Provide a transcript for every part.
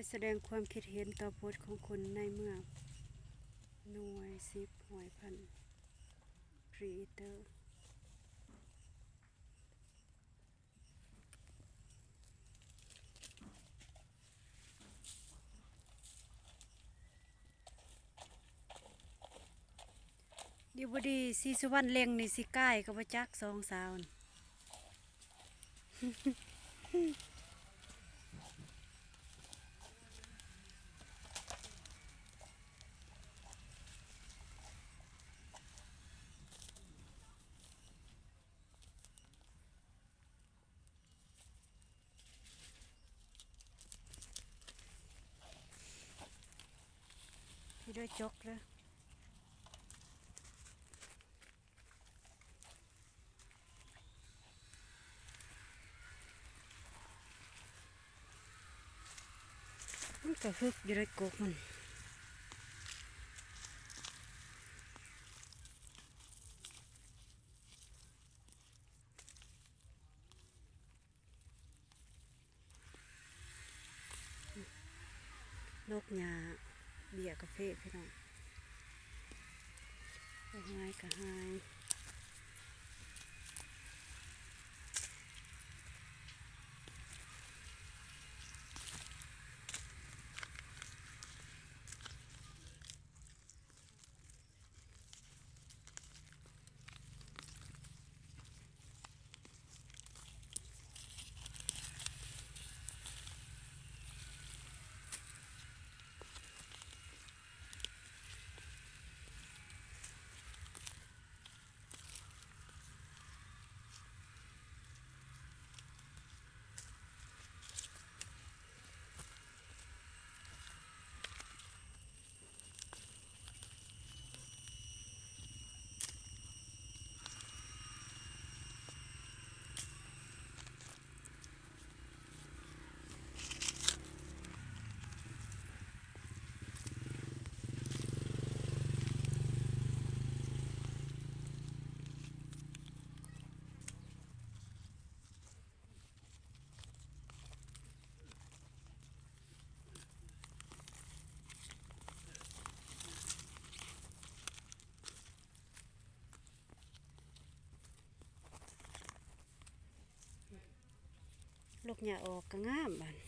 ສະແດງຄວາມຄິດເຫັນຕໍ່ໂພສຂອງຄຸນໃນເມື່ອໜ່ວຍສິບ ຮ້ອຍ ພັນ ຄຣີເອເຕີ. ດີບໍ່ດີ ສີສຸວັນເລັ່ງນີ້ ຊິກາຍກໍບໍ່ຈັກ ສອງສາວນີ້. ທີ່ດ້ວຍຈົກເດີ ມັນກະຮຶກຢູ່ໃນກົກມັນ. ນົກຫຍ້າເບ້ຍກາເຟພີ່ນ້ອງ ກະຫາຍກະຫາຍ. ລົກຫຍ້າອອກກະງາມບາດ. ນີ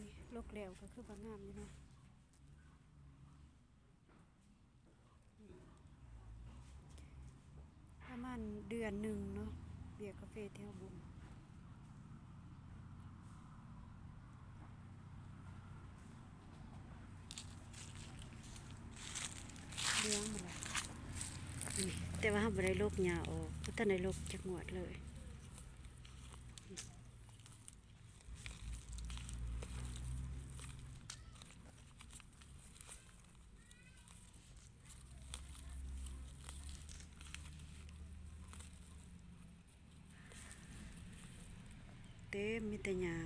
້ ລົກແລ້ວກະຄືວ່າງາມຢູ່ເນາະ. ປະມານເດືອນໜຶ່ງເນາະ ເບ້ຍກາເຟທີ່ເຮົາບົ່ມ ເຫຼືອງໝົດລະ. ນີ້ ແຕ່ວ່າເຮົາບໍ່ໄດ້ລົກຫຍ້າອອກ ບໍ່ທັນໄດ້ລົກຈັກງວດເລີຍ. ເຕັມ ມີແຕ່ຫຍ້າ.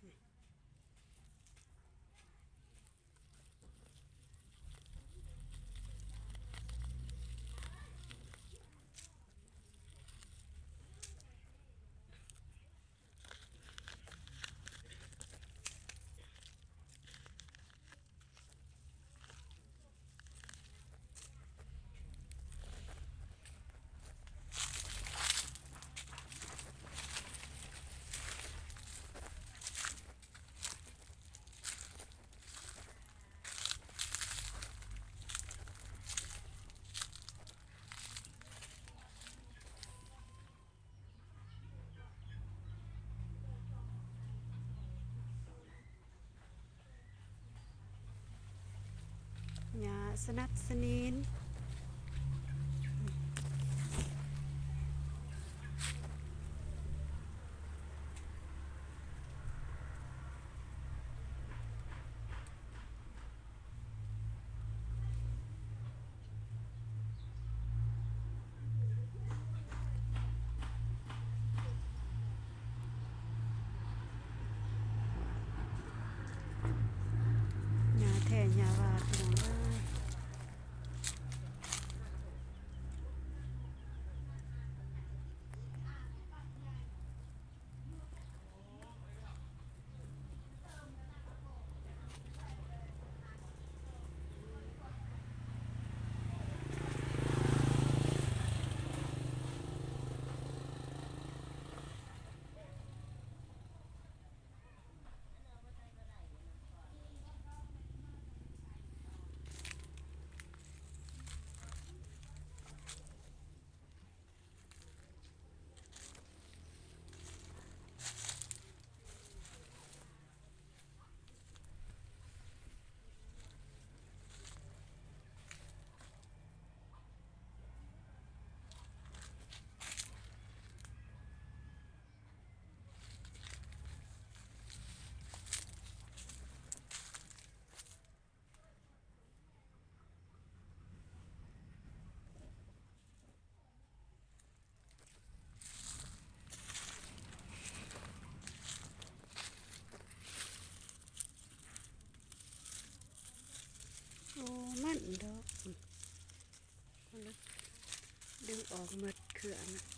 ນີ້ ສະໜັບສະໜູນ. ຫຍ້າແທ້ຫຍ້າວ່າ ພີ່ນ້ອງເອີຍ. ໂອ້ ມັນດອກ ດຶງອອກໝົດເຄືອນະ.